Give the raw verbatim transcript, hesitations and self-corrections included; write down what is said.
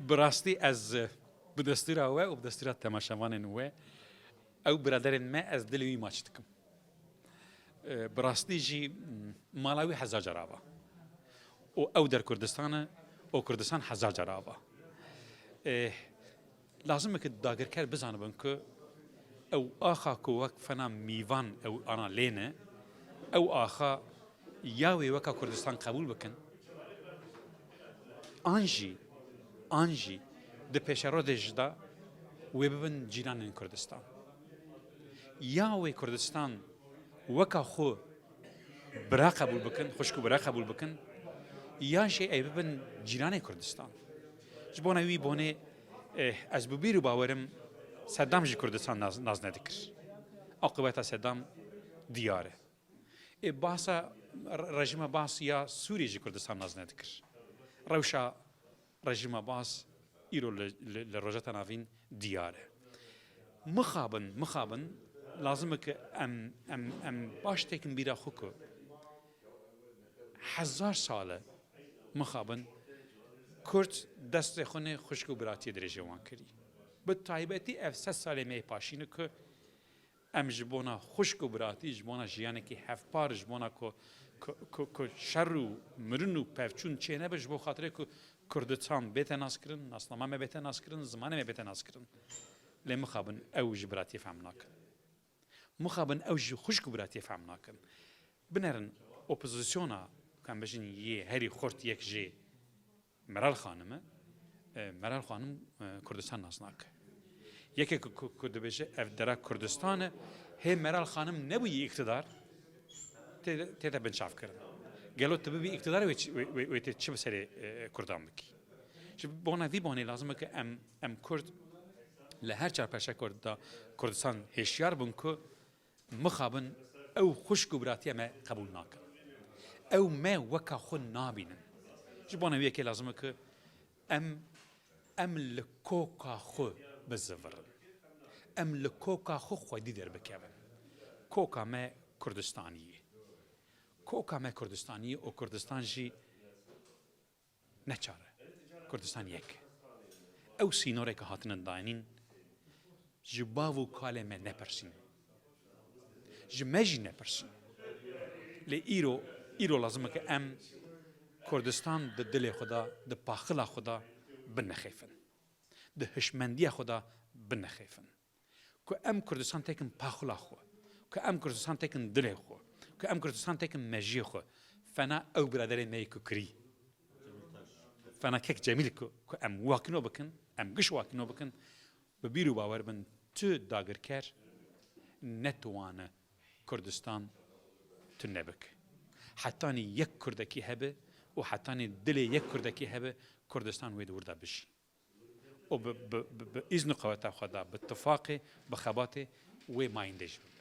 Bi rastî ez, e, bi destûra we û bi destûra temaşevanên we, ew biraderên me, ez dilê wî maç dikim. E, bi rastî jî, m, mala wî hezar car ava. Û ew der Kurdistan e, û Kurdistan hezar car ava. E, lazim e ku dagirker bizanibin ku ew axa ku wek fena mîvan ew ana lê ne, ew axa ya wê weka Kurdistan qebûl bikin, an jî, an jî di pêşerojê jî de wê bibin cîranên Kurdistan. Ya wê Kurdistan weka xwe bira qebûl bikin, xwişk û bira qebûl bikin, ya jî ê bibin cîranê Kurdistan. Ji bona wî bonê, eh, ez bi bîr û bawerim Sedam jî Kurdistan nas, nas nedikir. Aqibeta Sedam diyar e. Ê, basa re-, rejîma Baas ya Sûriyê jî Kurdistan nas nedikir. Rewşa rejîma Baas îro li, li, li Rojhilata Navîn diyar e. Mixabin, mixabin, lazim e ku em, em, em baş têkin bîra xwe ku hezar sal e, mixabin, Kurd destê xwe nê xwişk û biratiyê dirêjê wan kirî. Bi taybetî ev sed salê me yê paşîn e ku em ji bona xwişk û biratî, ji bona jiyanekî hevpar, ji bona ku, ku, ku, ku şer û mirin û pevçûn çênebe, ji bo xatirê ku Kurdistan bête naskirin, nasnama me bête naskirin, zimanê me bête naskirin. Lê mixabin ew ji biratiyê fehm nakin. Mixabin ew ji xwişk û biratiyê fehm nakin. Binerin opozisyona, ku em bêjin yê herî xurt yek jê Meral Xanim e, e, Meral Xanim, e, Kurdistan nas nake. Yekê ku, ku, ku dibêje ev dera Kurdistan e, hê Meral Xanim nebûyî îktidar, tê, tê de binçavkirin. Gelo tu bibî îktidar wê çi, wê, wê, wê tê çi bi serê, e, Kurdan bikî? Ji bona vî bonê lazim e ku em, em Kurd li her çar perçe Kurd de Kurdistan hêşyar bin ku mixabin ew xwişk û biratiya me qebûl nakin. Ew me weka xwe nabînin. Ji bona wê yekê lazim e ku em, em li koka xwe bizivirin. Em li koka xwe xwedî derbikevin. Koka me Kurdistanî ye. Koka me Kurdistanî ye û Kurdistan jî ne çar e. Kurdistan yek e. Ew sînorê ku hatine dayînîn, ji bav û kalê me nepirsîn. Ji me jî nepirsîn. Lê îro, îro lazim e ku em Kurdistan di dilê xwe de, di paxila xwe de binexêfin. Di hişmendiya xwe de binexêfin. Ku em Kurdistan têkin paxula xwe, ku em Kurdistan têkin dilê xwe, ku em Kurdistan têkin mejiyê xwe, fena ew biraderê me yê ku kirî, fena kek Cemîl ku, ku em wakîno bikin, em giş wakîno bikin, bi bîr û bawer bin tu dagirker netwane Kurdistan tune bike. Hetanî yek Kurdekî hebe û hetanî dilê yek Kurdekî hebe, Kurdistan wê di wir de bijî. û bi, bi, bi, bi îzn û qeweta xwe de, bi tifaqê, bi xebatê wê mayîndê jî bibî.